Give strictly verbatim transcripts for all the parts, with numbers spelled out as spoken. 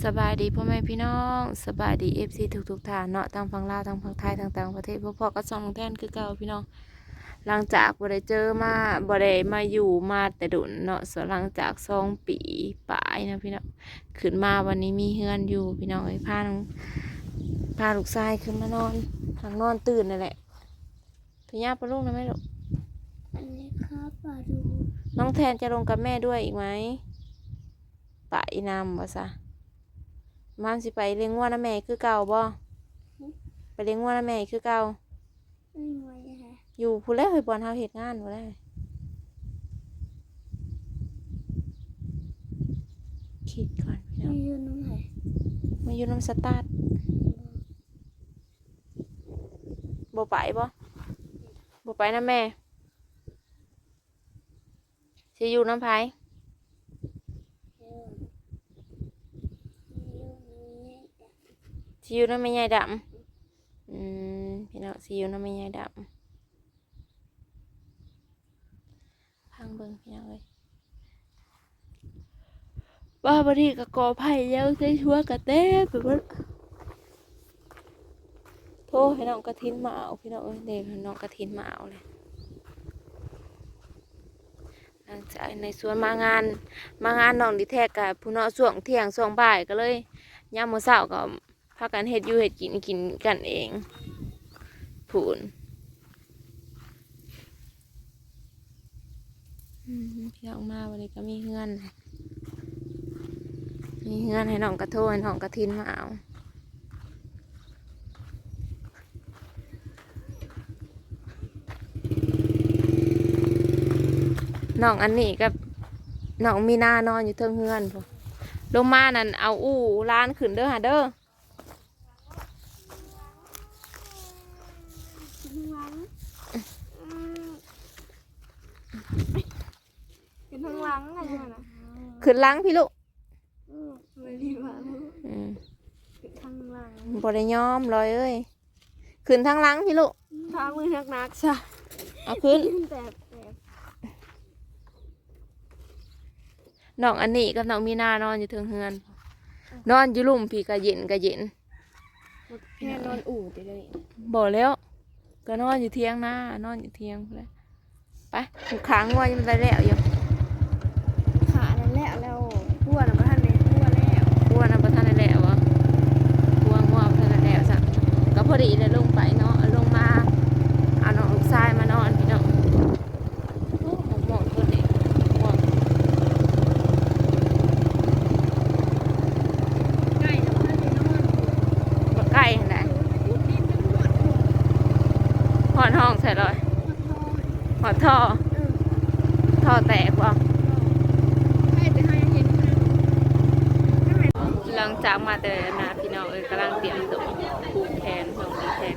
สบายดีพ่อแม่พี่น้อง สบายดี เอฟซี ทุกๆท่านเนาะ ทั้งฝั่งลาว ทั้งฝั่งไทย ทั้งต่างประเทศ พบพ้อกับช่องน้องแทนคือเก่าพี่น้อง หลังจากบ่ได้เจอมา บ่ได้มาอยู่มาแต่ดนเนาะ ส่วนหลังจากสองปีปลายนะพี่น้อง ขึ้นมาวันนี้มีเฮือนอยู่พี่น้องเอ้ย พาน้อง พาลูกชายขึ้นมานอน หากนอนตื่นนั่นแหละ พยาปะลูกนะแม่ลูก อันนี้ครับปลาดู น้องแทนจะลงกับแม่ด้วยอีกไหม ไปนำบ่ซะ มันสิไปเลี้ยงงัวนำแม่คือเก่าบ่ ไปเลี้ยงงัวนำแม่คือเก่า ไม่ไหวฮะ อยู่พู้นแหล้วเฮ้ย บ่อนเฮาเฮ็ดงานพู้นแหล้ว คิดก่อนพี่น้อง มาอยู่นำไผ มาอยู่นำสตาร์ท บ่ไปบ่ บ่ไปนำแม่ สิอยู่นำไผ สิอยู่นำแม่ใหญ่ดำ อืม พี่น้อง สิอยู่นำแม่ใหญ่ดำ พังเบิ่งพี่น้องเอ้ย ว่าบัดนี้ก็กอไผ่ยังใส่ชัวกะเต็มไปหมด โทรให้น้องกระถินมาเอาพี่น้องเอ้ย เด้ น้องกระถินมาเอาเลย หลังจากในสวนมางาน มางานน้องดีแท้กะพู้นเนาะ ช่วงเที่ยงช่วงบ่ายก็เลย ยามมื้อเช้าก็ พากันเฮ็ดอยู่เฮ็ดกิน กินกันเอง พู้น อืม พี่น้องมาวันนี้ก็มีเฮือน มีเฮือนให้น้องกระโทรให้น้องกระถินมาเอา น้องอันนี้กับน้องมีนานอนอยู่เทิงเฮือนพู้น ลงมานั่นเอาอู้หลานขึ้นเด้อหาเด้อ ข้างหลัง อืม เป็นข้างหลังอะไรนะ ขึ้นหลังพี่ลูก อืม ไม่ได้ว่าลูก อืม เป็นข้างหลัง บ่ได้ยอมลอยเอ้ย ขึ้นทางหลังพี่ลูก พามือหนักๆซะ เอาขึ้น แบบแบบ น้องอันนี้กับน้องมีนานอนอยู่เทิงเฮือน นอนอยู่ลุ่มพี่ก็เย็นก็เย็น แค่นอนอู่ติเลย บ่แล้ว ก็นอนอยู่เถียงนา นอนอยู่เถียงพู้นแหละ ไป ขางงัวยังบ่ได้แล้วอยู่ ขานั่นแล้ว แล้ว ครัวน่ะบ่ทันได้ครัวแล้ว ครัวน่ะบ่ทันได้แล้วบ่ ครัวงัวบ่ทันได้แล้วซะ ก็พอดีเลยลงไปเนาะ ลงมา เอาน้องลูกชายมานอนพี่น้อง โอ้ หมอกหมอกตัวนี้ หมอก ไก่แล้วมันสินอน บ่ไก่หั่นแหละ ขุดดินจนหมด ฮอดห้องใส่เลย ฮอดท่อ เออ ท่อแตกบ่ ไก่แต่หายังเห็นอยู่นะ หลังจากมาแต่นาพี่น้องเอ้ย กำลังเตรียมตัวผูกแขน น้องผูกแขน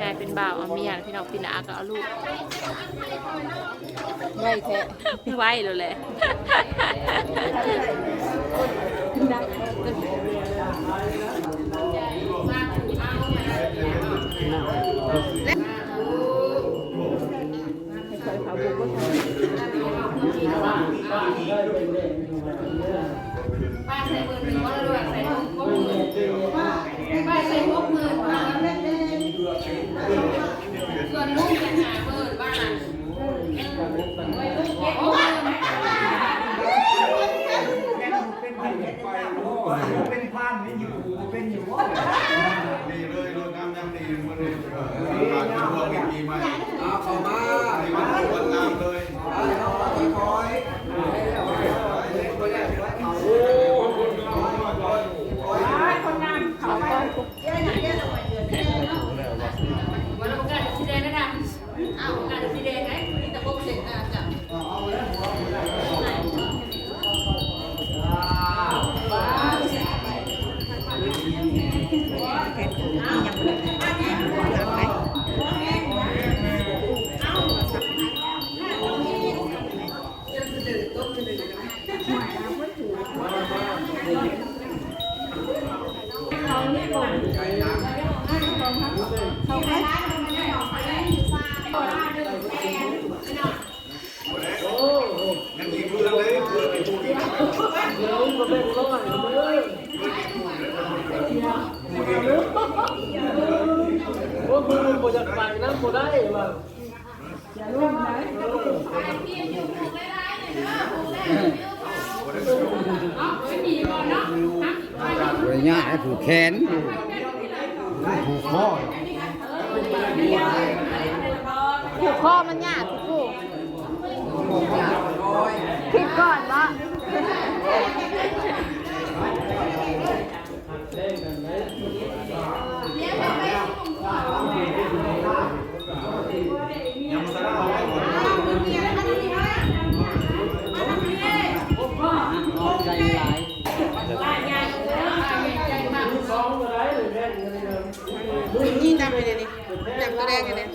ยายเป็นบ่าวเอาเมีย พี่น้องปีหน้าก็เอาลูก ไวแท้ ไวเลยแหละ ป้าใส่หมื่นหนึ่งก็เลยใส่หกหมื่น ป้าใส่หกหมื่น ส่วนลุงจะหาหมื่น ป้าน่ะ โอ้ย ลุงเก็บหกหมื่น เป็นพานนี่อยู่ เป็นอยู่ นี่เลยรถน้ำยังดี มันเลย เออ ปีใหม่ เอาเข้ามา วันงามเลย พวกมึงบ่อยากไปนำบ่ได้ว่ะ บ่ได้ยากให้ผูกแขน ผูกคอ ผูกคอมันยากสิผูก คิดก่อนวะ นี่จับไปเลยนี่ จับตัวแรกเลยนี่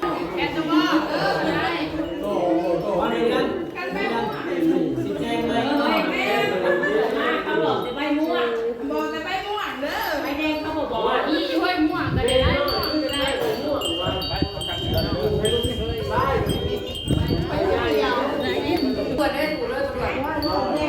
เขาบอกแต่ใบม่วง บอกแต่ใบม่วงเด้อ ใบแดงเขาบอกว่า อีห้วยม่วงก็ได้ ม่วงก็ได้ ม่วง ตรวจได้ ตรวจได้ ตรวจได้ ตรวจได้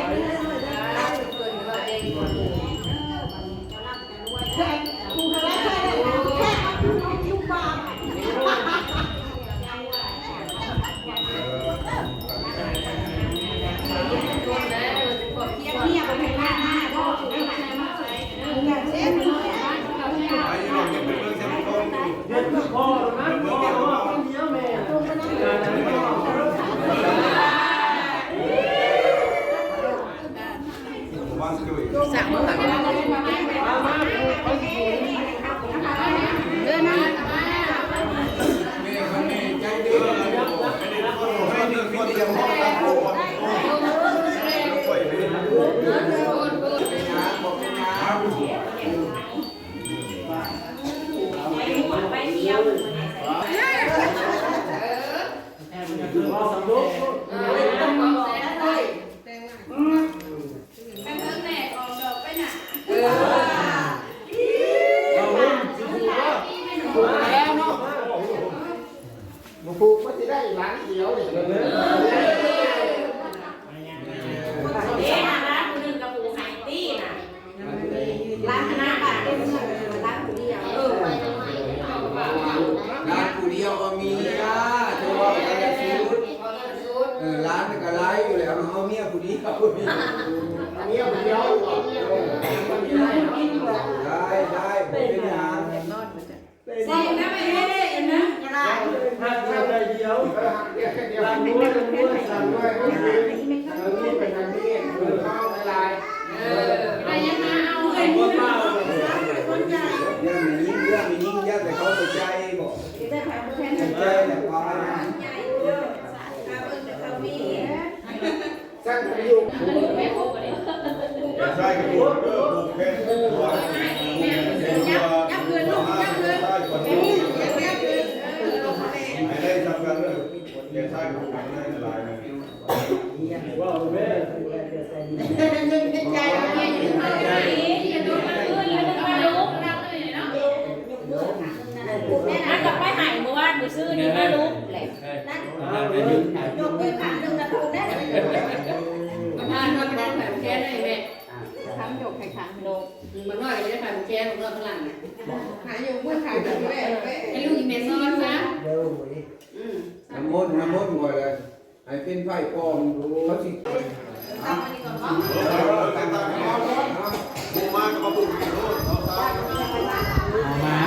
บ่ผูกมันสิได้หลังเดียวนี่ ร้านคณะบาทเป็นร้านผู้เดียว เออ ร้านผู้เดียวก็มีอ่ะ ถือว่าเป็นอาชีพ เออ ร้านมันก็ไล่อยู่แล้ว เอาเมียผู้เดียว เมียผู้เดียว ได้ ได้ บ่เป็นหยัง ใส่น้ำไปให้ได้อันนั้นก็ได้ หักเดียวใจเดียว รักด้วย รักด้วย สั่งด้วย รักด้วย เป็นทางที่ เออ เข้าหลายๆ เออ อะไรยังไง เอา เออ คนเปล่า คนใหญ่ ย่ามียิ่ง ย่ามียิ่ง ย่าแต่เขาไปใจบอก จะถามแทน ใจแหละ พา ใช่กับลูก เออ ผูกแขน ยับ ยับคืนลูก ยับคืน ให้ได้ทำกันเลย แกใช่ผูกแขนได้หลายเลย ว้าว แม่ นึกในใจว่าแม่อยู่ข้างใน มันก็ไปหายเมื่อวาน มื้อซื่อนี่มาลุกแหละ นั่น ยกมือข้างหนึ่งนะถูกแน่ มันพาน้องไปทำแผลแค่ไหนแม่ ทำยกให้ข้างหนึ่ง มันน้อยจะทำแค่มันก็พลังนะ หาอยู่เมื่อขายแบบแม่ ให้ลูกอีเมซอนซะ อืม น้ำมนต์ น้ำมนต์ก่อนเลย ให้เป็นไฟปลอม เขาสิ เอามา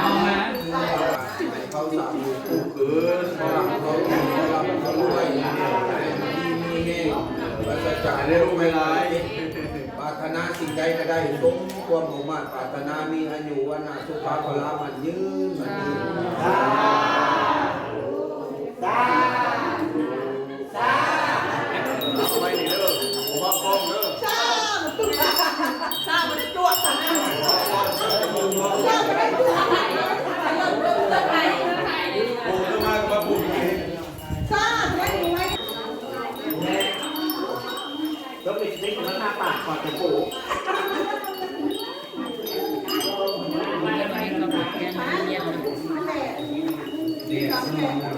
เอามา เขาสามลูกคู่เกิน ฝรั่งเขาฝรั่งเขารวย มีแห้ง ปราศจากโรคภัย ปรารถนาสิ่งใดก็ได้ สมความมุ่งมาดปรารถนา มีอายุ วรรณะ สุขะ พละ มั่นยืน มั่นยืน สาธุ สาธุ เอาไว้นี่เด้อ ผมว่าฟ้องเด้อ ซาบ่ได้ตัว ซาบ่ได้ตัว โอ้ ขึ้นมาก็มาปลูกนี่ ซาบ่ได้ตัว แล้วมีสติ๊กมันหน้าปากก่อนจะปลูก Yes, no, no.